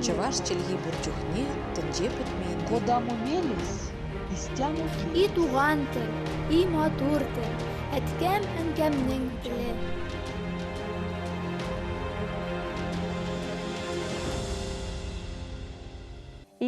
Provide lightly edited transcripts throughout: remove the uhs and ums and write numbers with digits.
Чӑваш чӗлхи пур чухне тӗнче пӗтмен. Кодамо мелесь, истямо И туган тел, и матур тел, әткәм-әнкәмнең теле.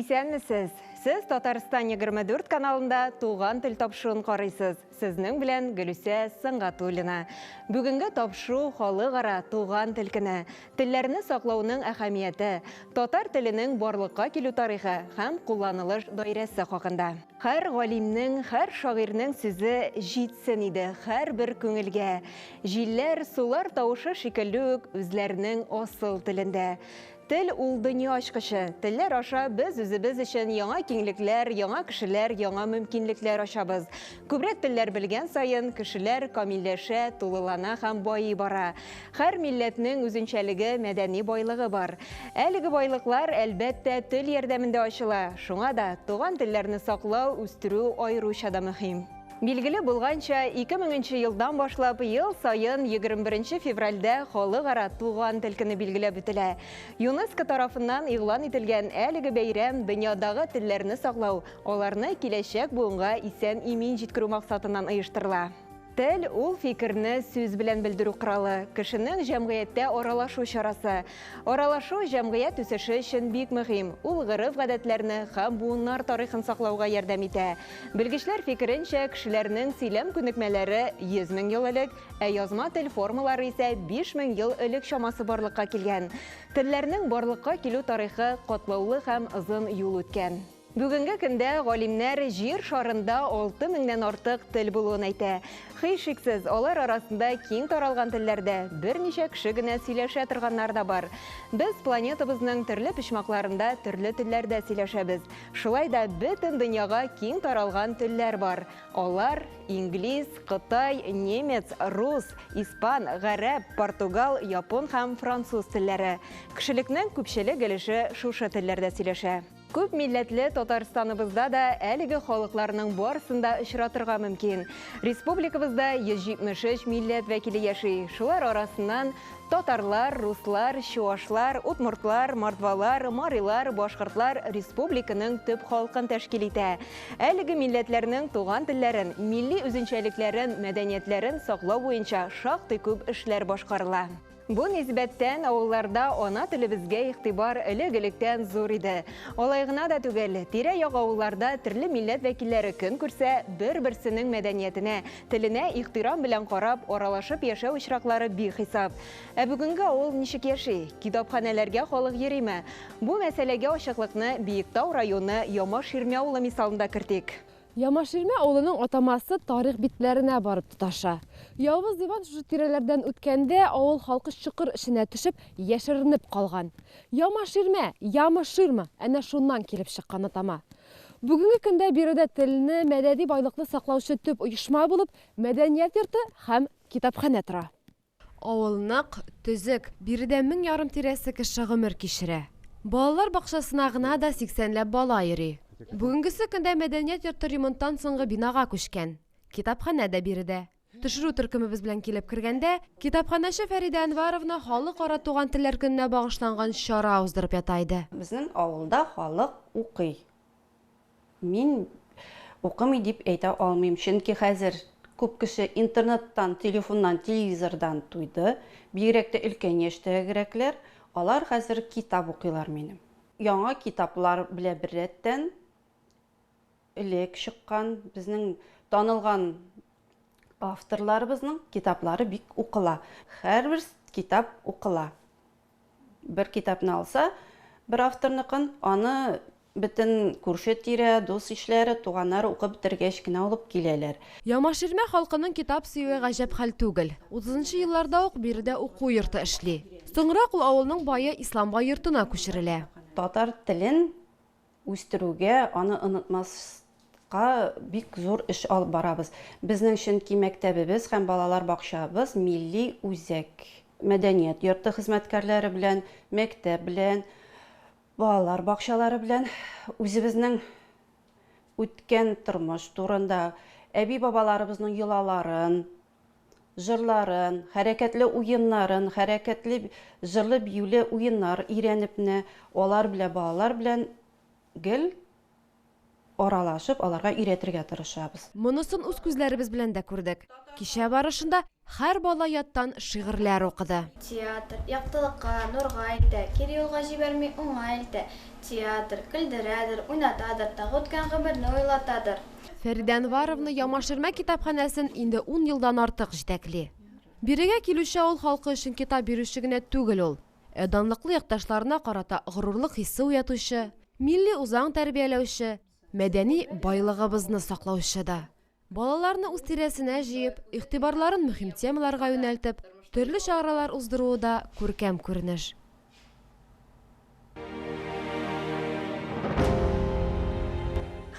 Исәнмесез! Сез Татарстан 24 каналында Туган тел тапшыруын карыйсыз. Сезнең белән Гөлүсә Сөнгатуллина. Бүгенге тапшыру халыкара туган тел көне, телләрне саклауның әһәмияте, татар теленең барлыкка килү тарихы һәм кулланылыш даирәсе хакында. Һәр галимнең, һәр шагыйрьнең сүзе җитсен иде һәрбер күңелгә. Җилләр, сулар тавышы шикелле үк үзләренең асыл телендә. Тел ул дөнья ачкычы. Телләр аша без үзебез өчен яңа киңлекләр, яңа кешеләр, яңа мөмкинлекләр ачабыз. Күбрәк телләр белгән саен, кешеләр камилләшә, тулылана һәм байый бара. Һәр милләтнең үзенчәлеге, мәдәни байлыгы бар. Әлеге байлыклар, әлбәттә, тел ярдәмендә ачыла. Шуңа да туган телләрне саклау, үстерү аеруча да мөһим. Билгеле булганча, 2000 нче елдан башлап ел саен 21 февральдә Халыкара туган тел көне билгеләп үтелә. ЮНЕСКО тарафыннан игълан ителгән әлеге бәйрәм дөньядагы телләрне саклау, аларны киләчәк буынга исән-имин җиткерү максатыннан оештырыла. Тел, ул фикерне сүз белән белдерү коралы, кешенең җәмгыятьтә аралашу чарасы. Аралашу җәмгыять үсеше өчен бик мөһим, ул гореф-гадәтләрне һәм буыннар тарихын саклауга ярдәм итә. Белгечләр фикеренчә, кешеләрнең сөйләм күнекмәләре 100 мең ел элек, ә язма тел формалары исә 5000 ел элек чамасы барлыкка килгән. Телләрнең барлыкка килү тарихы катлаулы һәм озын юл үткән. Бүгенге көндә галимнәр Җир шарында 6 меңнән артык тел булуын әйтә. Һичшиксез, алар арасында киң таралган телләрдә берничә кеше генә сөйләшә торганнар да бар. Без планетабызның төрле почмакларында төрле телләрдә сөйләшәбез. Шулай да бөтен дөньяга киң таралган телләр бар. Алар, инглиз, кытай, немец, рус, испан, гарәп, португал, япон һәм француз телләре. Кешелекнең күпчелек өлеше шушы телләрдә сөйләшә. Күп милләтле Татарстаныбызда да әлеге халыкларның барысын да очратырга мөмкин. Республикабызда 173 милләт вәкиле яши. Шулар арасыннан татарлар, руслар, чуашлар, удмуртлар, мордвалар, марилар, башкортлар республиканың төп халкын тәшкил итә. Әлеге милләтләрнең туган телләрен, милли үзенчәлекләрен, мәдәниятләрен саклау буенча шактый күп эшләр башкарыла. Бу нисбәттән авылларда ана телебезгә игътибар элек-электән зур иде. Алай гына да түгел, тирә-як авылларда төрле милләт вәкилләре көн күрсә, бер-берсенең мәдәниятенә, теленә ихтирам белән карап, аралашып яшәү очраклары бихисап. Ә бүгенге авыл ничек яши? Китапханәләргә халык йөриме? Бу мәсьәләгә ачыклыкны Биектау районы Ямаш Ширмә авылы мисалында кертик. Ямаширмә авылының атамасы тарих битләренә барып тоташа. Явыз Иван шушы тирәләрдән үткәндә, авыл халкы чокыр эченә төшеп, яшеренеп калган. Ямаширмә, Яма-Ширма, әнә шуннан килеп чыккан атама. Бүгенге көндә биредә телне, мәдәни байлыкны саклаучы төп оешма булып Мәдәният йорты һәм китапханә тора. Авыл нык, төзек, биредә 1500 тирәсе кеше гомер кичерә. Балалар бакчасына гына да сиксәнләп бала йөри. Бүгенгесе көндә мәдәният йорты ремонттан соңгы бинага күчкән. Китапханә дә биредә. Төшерү төркемебез белән килеп кергәндә, китапханәче Фәридә Әнваровна Халыкара туган телләр көненә багышланган чара уздырып ята иде. Безнең авылда халык укый. Мин укымый дип әйтә алмыйм, чөнки хәзер күп кеше интернеттан, телефоннан, телевизордан туйды. Бигрәк тә өлкән яшьтәгерәкләр, алар хәзер китап укыйлар минем. Яңа китаплар белән беррәттән элек чыккан безнең танылган авторларыбызның китаплары бик укыла. Һәрбер китап укыла. Бер китапны алса, бер авторныкын, аны бөтен күрше-тирә, дус-ишләре, туганнары укып бетергәч кенә алып киләләр. Ямаширмә халкының китап сөюе гаҗәп хәл түгел. Утызынчы елларда ук биредә уку йорты эшли. Соңрак ул авылның бае Исламбай йортына күчерелә. Татар телен үстерүгә, аны онытмаска бик зур эш алып барабыз. Безнең чөнки мәктәбебез һәм балалар бакчабыз милли үзәк. Мәдәният йорты хезмәткәрләре белән, мәктәп белән, балалар бакчалары белән үзебезнең үткән тормыш турында, әби-бабаларыбызның йолаларын, җырларын, хәрәкәтле уеннарын, хәрәкәтле җырлы-биюле уеннар өйрәнеп менә алар белән балалар белән гел аралашып, аларга өйрәтергә тырышабыз. Монысын үз күзләребез белән дә күрдек. Кичә барышында һәр бала яттан шигырьләр укыды. Театр, яктылыкка, нурга илтә, Кире юлга җибәрми, уңа илтә. Театр, көлдерәдер, уйнатадыр, Тагы үткән гомерне уйлатадыр. Фәридә Әнваровна Ямаширмә китапханәсен инде ун елдан артык җитәкли. Бирегә килүче авыл халкы өчен китап бирүче генә түгел ул, ә данлыклы якташларына карата горурлык хисе уятучы, милли үзаң тәрбияләүче, мәдәни байлыгыбызны саклаучы да. Балаларны үз тирәсенә җыеп, игътибарларын мөһим темаларга юнәлтеп, төрле чаралар уздыруы да күркәм күренеш.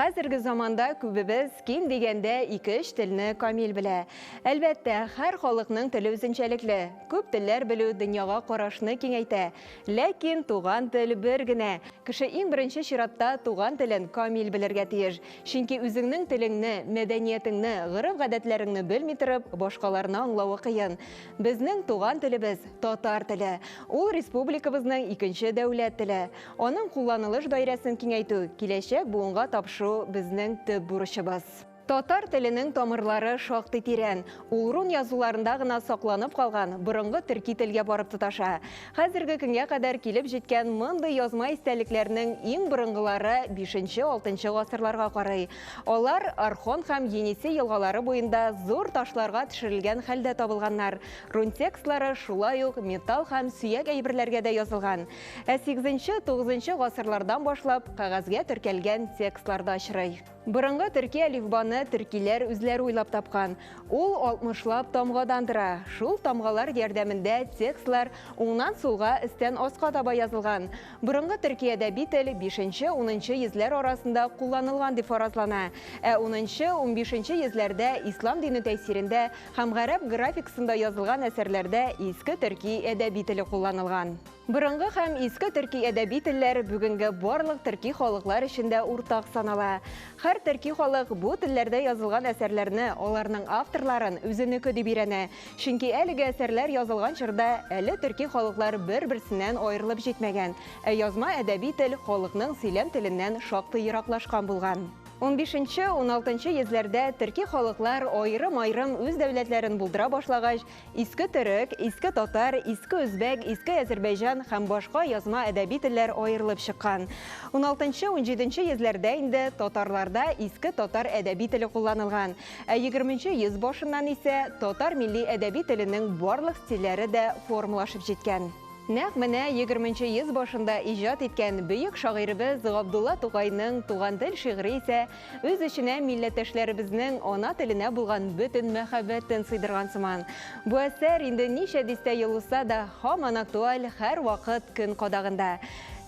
Хәзерге заманда күбебез ким дигәндә ике-өч телне камил белә. Әлбәттә, һәр халыкның теле үзенчәлекле. Күп телләр белү дөньяга карашны киңәйтә. Ләкин туган тел бер генә. Кеше иң беренче чиратта туган телен камил белергә тиеш. Чөнки үзеңнең телеңне, мәдәниятеңне, гореф-гадәтләреңне белми торып, башкаларны аңлавы кыен. Безнең туган телебез, татар теле. Ул республикабызның икенче дәүләт теле. Аның кулланылыш даирәсен киңәйтү, киләчәк буынга тапшыру безнең төп бурычыбыз. Татар теленең тамырлары шактый тирән. Ул рун язуларында гына сакланып калган борынгы төрки телгә барып тоташа. Хәзерге көнгә кадәр килеп җиткән мондый язма истәлекләрнең иң борынгылары бишенче-алтынчы гасырларга карый. Алар Орхон һәм Енисей елгалары буенда зур ташларга төшерелгән хәлдә табылганнар. Рун текстлары шулай ук металл һәм сөяк әйберләргә дә язылган. Ә сигезенче-тугызынчы гасырлардан башлап кәгазьгә теркәлгән текстлар да очрый. Борынгы төрки әлифбаны төркиләр үзләре уйлап тапкан. Ул алтмышлап тамгадан тора. Шул тамгалар ярдәмендә текстлар уңнан сулга, өстән аска таба язылган. Борынгы төрки әдәби тел бишенче-унынчы йөзләр арасында кулланылган дип фаразлана. Ә унынчы-унбишенче йөзләрдә ислам дине тәэсирендә һәм гарәп графикасында язылган әсәрләрдә иске төрки әдәби теле кулланылган. Борынгы һәм иске төрки әдәби телләр бүгенге барлык төрки халыклар өчен дә уртак санала. Һәр төрки халык бу телләрдә язылган әсәрләрне, аларның авторларын үзенеке дип өйрәнә. Чөнки әлеге әсәрләр язылган чорда әле төрки халыклар бер-берсеннән аерылып җитмәгән, ә язма әдәби тел халыкның сөйләм теленнән шактый ераклашкан булган. Унбишенче-уналтынчы йөзләрдә төрки халыклар аерым-аерым үз дәүләтләрен булдыра башлагач, Иске төрек, иске татар, иске үзбәк, иске әзербәйҗан һәм башка язма әдәби телләр аерылып чыккан. Уналтынчы-унҗиденче йөзләрдә инде татарларда иске татар әдәби теле кулланылган. Ә егерменче йөз башыннан исә татар милли әдәби теленең барлык стильләре дә формалашып җиткән. Нәкъ менә егерменче йөз башында иҗат иткән бөек шагыйребез Габдулла Тукайның Туган тел шигыре исә үз эченә милләттәшләребезнең ана теленә булган бөтен мәхәббәтен сыйдырган сыман. Бу әсәр инде ничә дистә ел узса да, һаман актуаль, һәрвакыт көн кадагында.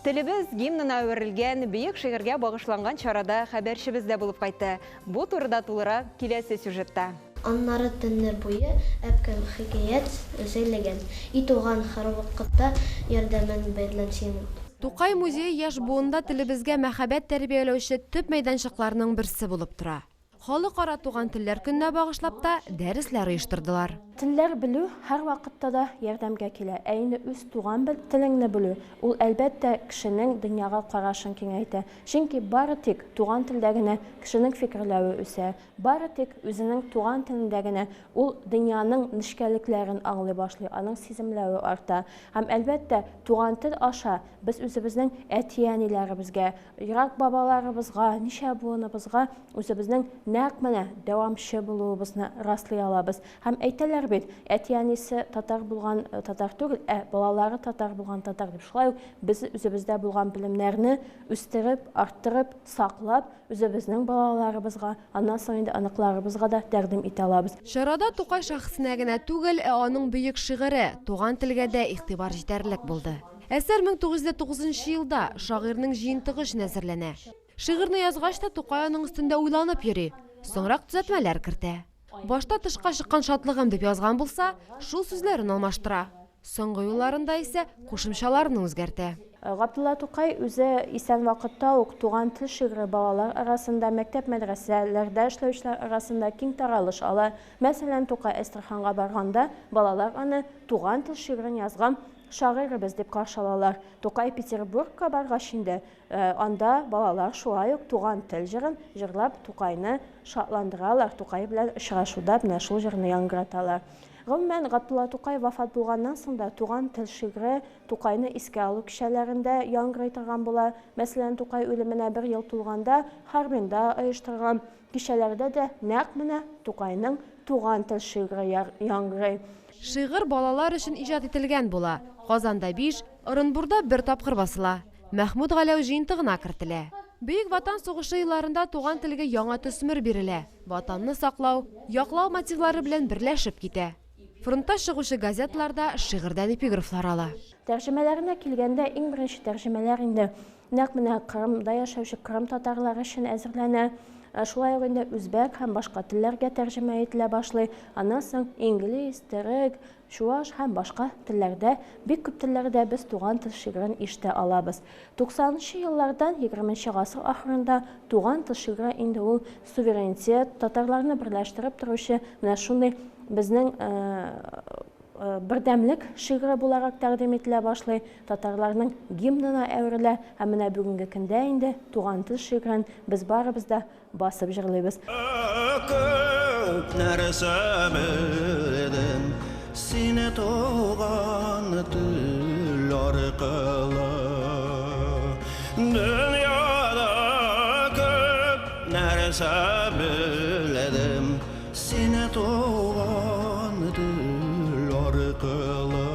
Телебез гимнына әверелгән бөек шигырьгә багышланган чарада хәбәрчебез дә булып кайтты. Бу турыда тулырак киләсе сюжетта. Аннары төннәр буе әбкәм хикәят сөйләгән. И туган, һәрвакытта ярдәмең берлән синең. Тукай музее яшь буында телебезгә мәхәббәт тәрбияләүче төп мәйданчыкларның берсе булып тора. Халыкара туган телләр көненә багышлап та дәресләр оештырдылар. Телләр белү һәрвакытта да ярдәмгә килә, ә инде үз туган телеңне белү, ул, әлбәттә, кешенең дөньяга карашын киңәйтә. Чөнки бары тик туган телдә генә кешенең фикерләве үсә, Бары тик үзенең туган телендә генә ул дөньяның нечкәлекләрен аңлый башлый, аның сиземләве арта. Һәм, әлбәттә, туган тел аша без үзебезнең әти-әниләребезгә, ерак бабаларыбызга, ничә буыныбызга үзебезнең нәкъ менә дәвамчы булуыбызны раслый алабыз. Һәм әйтәләр бит, әти-әнисе татар булган татар түгел, ә балалары татар булган татар дип. Шулай ук без үзебездә булган белемнәрне үстереп, арттырып, саклап, Үзебезнең балаларыбызга, аннан соң инде оныкларыбызга да тәкъдим итә алабыз. Чарада Тукай шәхесенә генә түгел, ә аның бөек шигыре, Туган телгә дә игътибар җитәрлек булды. Әсәр 1909 нчы елда, шагыйрьнең җыентыгы өчен әзерләнә. Шигырьне язгач та Тукай аның өстендә уйланып йөри, соңрак төзәтмәләр кертә. Башта тышка чыккан шатлыгым дип язган булса, шул сүзләрен алмаштыра. Соңгы юлларында исә кушымчаларны үзгәртә. Габдулла Тукай үзе исән вакытта ук Туган тел шигыре балалар арасында, мәктәп-мәдрәсәләрдә эшләүчеләр арасында киң таралыш ала. Мәсәлән, Тукай Әстерханга барганда, балалар аны Туган тел шигырен язган шагыйребез дип каршы алалар. Тукай Петербургка баргач инде, анда балалар шулай ук Туган тел җырын җырлап Тукайны шатландыралар, Тукай белән очрашуда менә шул җырны яңгыраталар. Гомумән, Габдулла Тукай вафат булганнан соң да Туган тел шигыре Тукайны искә алу кичәләрендә яңгырый торган була. Мәсәлән, Тукай үлеменә бер ел тулганда Харбинда оештырган кичәләрдә дә нәкъ менә Тукайның Туган тел шигыре яңгырый. Шигырь балалар өчен иҗат ителгән була. Казанда биш, Орынбурда бер тапкыр басыла. Мәхмүт Галәү җыентыгына кертелә. Бөек Ватан сугышы елларында туган телгә яңа төсмер бирелә, Ватанны саклау, яклау мотивлары белән берләшеп китә. Фронтта чыгучы газеталар да шигырьдән эпиграфлар ала. Тәрҗемәләренә килгәндә, иң беренче тәрҗемәләр инде нәкъ менә Кырымда яшәүче кырым татарлары өчен әзерләнә. Шулай ук инде үзбәк һәм башка телләргә тәрҗемә ителә башлый. Аннан соң инглиз, төрек, чуаш һәм башка телләрдә, бик күп телләрдә без Туган тел шигырен ишетә алабыз. Туксанынчы еллардан, егерменче гасыр ахырында Туган тел шигыре инде ул суверенитет, татарларны берләштереп торучы менә шундый безнең бердәмлек шигыре буларак тәкъдим ителә башлый, татарларның гимнына әверелә һәм менә бүгенге көндә инде Туган тел шигырен без барыбыз да басып җырлыйбыз. Күп нәрсә белдем сине туган тел аркылы. Дөньяда күп нәрсә белдем сине туган тел аркылы.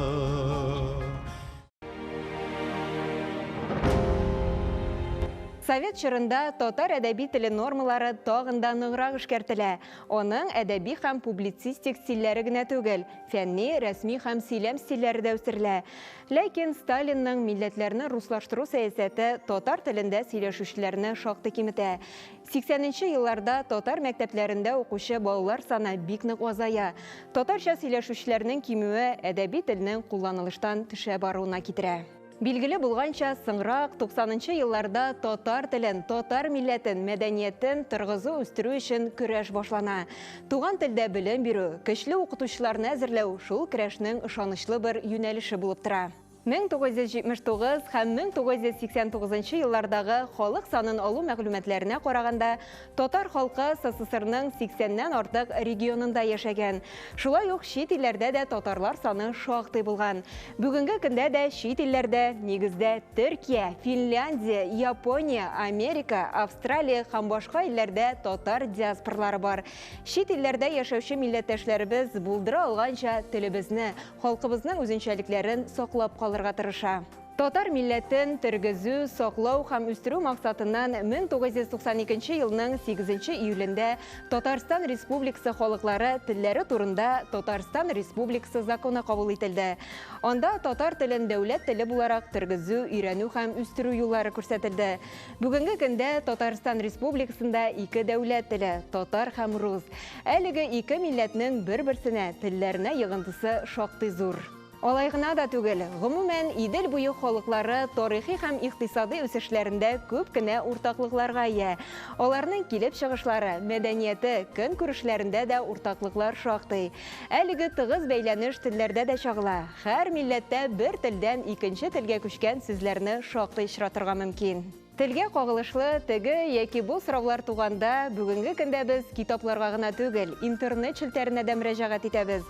Совет чорында татар әдәби теле нормалары тагын да ныграк эшкәртелә. Аның әдәби һәм публицистик стильләре генә түгел, фәнни, рәсми һәм сөйләм стильләре дә үстерелә. Ләкин Сталинның милләтләрне руслаштыру сәясәте татар телендә сөйләшүчеләрне шактый киметә. Сиксәненче елларда татар мәктәпләрендә укучы балалар саны бик нык азая. Татарча сөйләшүчеләрнең кимүе әдәби телнең кулланылыштан төшә баруына китерә. Билгеле булганча, соңрак, туксанынчы елларда татар телен, татар милләтен, мәдәниятен торгызу, үстерү өчен көрәш башлана. Туган телдә белем бирү, көчле укытучыларны әзерләү шул көрәшнең ышанычлы бер юнәлеше булып тора. 1979 һәм 1989 еллардагы халык санын алу мәгълүматларына караганда, татар халкы СССРның сиксәннән артык регионында яшәгән. Шулай ук чит илләрдә дә татарлар саны шактый булган. Бүгенге көндә дә чит илләрдә, нигездә Төркия, Финляндия, Япония, Америка, Австралия һәм башка илләрдә татар диаспоралары бар. Чит илләрдә яшәүче милләттәшләребез булдыра алганча телебезне, халкыбызның үзенчәлекләрен саклап калырга тырыша. Татар милләтен тергезү, саклау һәм үстерү максатыннан 1992 елның 8 июлендә Татарстан Республикасы халыклары телләре турында Татарстан Республикасы законы кабул ителде. Анда татар телен дәүләт теле буларак тергезү, өйрәнү һәм үстерү юллары күрсәтелде. Бүгенге көндә Татарстан Республикасында ике дәүләт теле, татар һәм рус. Әлеге ике милләтнең бер-берсенә, телләренә йогынтысы шактый зур. Алай гына да түгел, гомумән, Идел буе халыклары тарихи һәм икътисади үсешләрендә күп кенә уртаклыкларга ия. Аларның килеп чыгышлары, мәдәнияте, көнкүрешләрендә дә уртаклыклар шактый. Әлеге тыгыз бәйләнеш телләрдә дә чагыла. Һәр милләттә бер телдән икенче телгә күчкән сүзләрне шактый очратырга мөмкин. Телгә кагылышлы теге яки бу сораулар туганда, бүгенге көндә без китапларга гына түгел, интернет челтәренә дә мөрәҗәгать итәбез.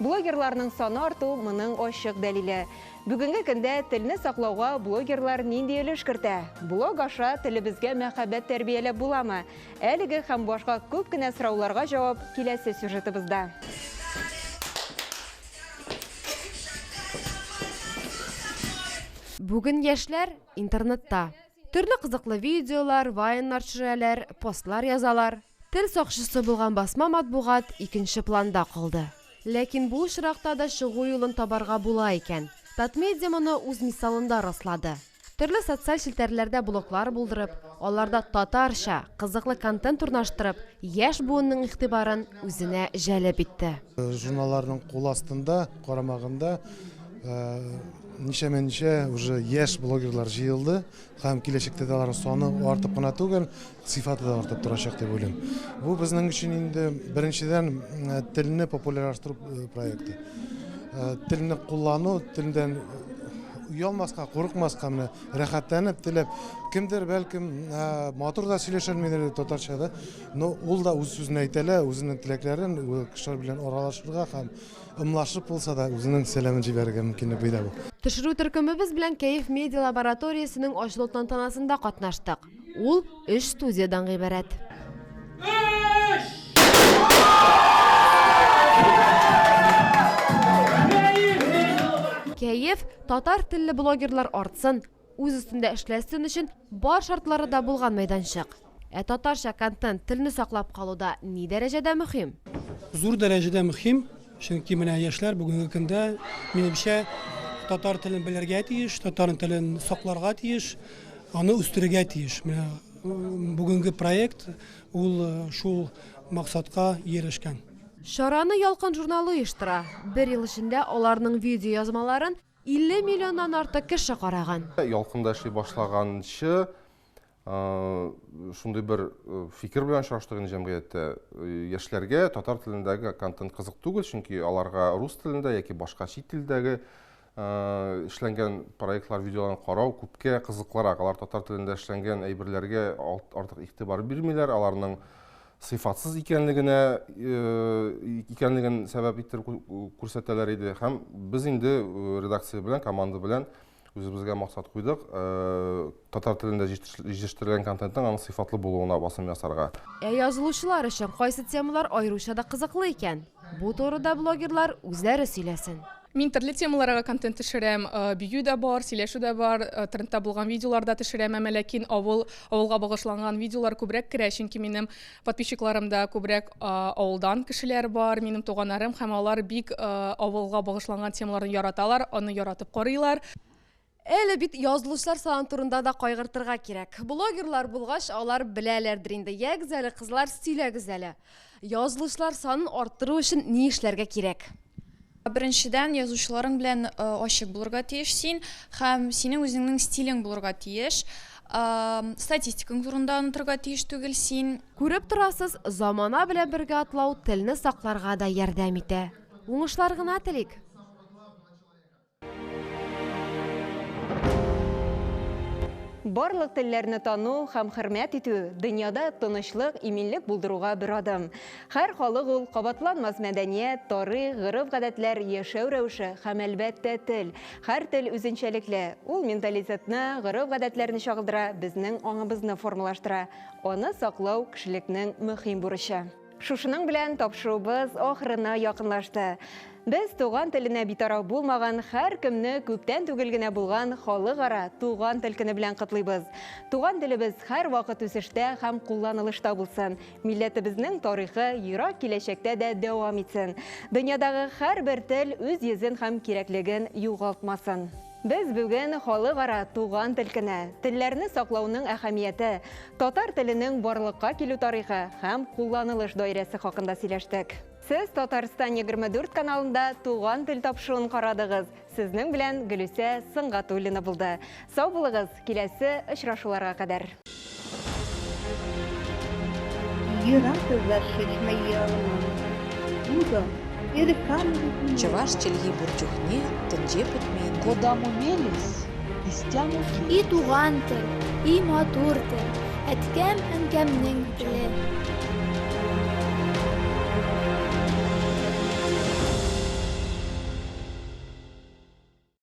Блогерларның саны арту моның ачык дәлиле. Бүгенге көндә телне саклауга блогерлар нинди өлеш кертә? Блог аша телебезгә мәхәббәт тәрбияләп буламы? Әлеге һәм башка күп кенә сорауларга җавап киләсе сюжетыбызда. Бүген яшьләр интернетта. Төрле кызыклы видеолар, вайннар төшерәләр, постлар язалар. Тел сакчысы булган басма матбугат икенче планда калды. Ләкин бу очракта да чыгу юлын табарга була икән. Татмедиа моны үз мисалында раслады. Төрле социаль челтәрләрдә блоглар булдырып, аларда татарча кызыклы контент урнаштырып, яшь буынның игътибарын үзенә җәлеп итте. Журналларның кул астында, карамагында, ничәмә-ничә уже яшь блогерлар җыелды һәм киләчәктә дә аларның саны артып кына түгел, сыйфаты да артып торачак дип уйлыйм. Бу безнең өчен инде беренчедән телне популярлаштыру проекты. Телне куллану, телдән оялмаска, курыкмаска, менә рәхәтләнеп, теләп. Кемдер бәлкем матур да сөйләшә алмыйдыр татарча да, но ул да үз сүзен әйтә ала, үзенең теләкләрен, кешеләр белән аралашырга һәм ымлашып булса да үзенең сәламен җибәрергә мөмкинлек бирә бу. Төшерү төркемебез белән Кәеф медиа лабораториясенең ачылу тантанасында катнаштык. Ул өч студиядән гыйбарәт. Кәеф, татар телле блогерлар артсын, үз өстендә эшләсен өчен бар шартлары да булган мәйданчык. Ә татарча контент телне саклап калуда ни дәрәҗәдә мөһим? Зур дәрәҗәдә мөһим, чөнки менә яшьләр бүгенге көндә, минемчә, татар телен белергә тиеш, татар телен сакларга тиеш, аны үстерергә тиеш. Менә бүгенге проект ул шул максатка ирешкән. Чараны Ялкын журналы оештыра. Бер ел эчендә аларның видеоязмаларын 50 миллионнан артык кеше караган. Ялкында эшли башлаганчы шундый бер фикер белән очраштык инде җәмгыятьтә. Яшьләргә татар телендәге контент кызык түгел, чөнки аларга рус телендә яки башка чит телдәге эшләнгән проектлар, видеоларны карау күпкә кызыклырак. Алар татар телендә эшләнгән әйберләргә артык игътибар бирмиләр, аларның сыйфатсыз икәнлегенә икәнлеген сәбәп иттереп күрсәтәләр иде. Һәм без инде редакция белән, команда белән үзебезгә максат куйдык, татар телендә җитештерелгән контентның аның сыйфатлы булуына басым ясарга. Ә язылучылар өчен кайсы темалар аеруча да кызыклы икән? Бу турыда блогерлар үзләре сөйләсен. Мин төрле темаларга контент төшерәм, бию дә бар, сөйләшү дә бар, трендта булган видеолар да төшерәм, әмма ләкин авыл, авылга багышланган видеолар күбрәк керә, чөнки минем подписчикларымда күбрәк авылдан кешеләр бар, минем туганнарым, һәм алар бик авылга багышланган темаларны яраталар, аны яратып карыйлар. Әле бит язылучылар саны турында да кайгыртырга кирәк. Блогерлар булгач, алар беләләрдер инде. Ягез әле, кызлар, сөйләгез әле. Язылучылар санын арттыру өчен ни эшләргә кирәк? Беренчедән, язучыларың белән ачык булырга тиеш син, һәм синең үзеңнең стилең булырга тиеш. Статистикаң турында онытырга тиеш түгел син. Күреп торасыз, замана белән бергә атлау телне сакларга да ярдәм итә. Уңышлар гына телик! Барлык телләрне тану һәм хөрмәт итү дөньяда тынычлык, иминлек булдыруга бер адым. Һәр халык ул кабатланмас мәдәният, тарих, гореф-гадәтләр, яшәү рәвеше һәм, әлбәттә, тел. Һәр тел үзенчәлекле. Ул менталитетны, гореф-гадәтләрне чагылдыра, безнең аңыбызны формалаштыра. Аны саклау кешелекнең мөһим бурычы. Шушының белән тапшыруыбыз ахырына якынлашты. Без туган теленә битараф булмаган һәркемне күптән түгел генә булган Халыкара туган тел көне белән котлыйбыз. Туган телебез һәрвакыт үсештә һәм кулланылышта булсын. Милләтебезнең тарихы ерак киләчәктә дә дәвам итсен. Дөньядагы һәрбер тел үз йөзен һәм кирәклеген югалтмасын. Без бүген Халыкара туган тел көне, телләрне саклауның әһәмияте, татар теленең барлыкка килү тарихы һәм кулланылыш даирәсе хакында сөйләштек. Сез Татарстан 24 каналында Туган тел тапшыруын карадыгыз. Сезнең белән Гөлүсә Сөнгатуллина булды. Сау булыгыз, киләсе очрашуларга кадәр. Чӑваш чӗлхи пур чухне тӗнче пӗтмен. Кодамо мелесь, истямо И туган тел, и матур тел, әткәм-әнкәмнең теле.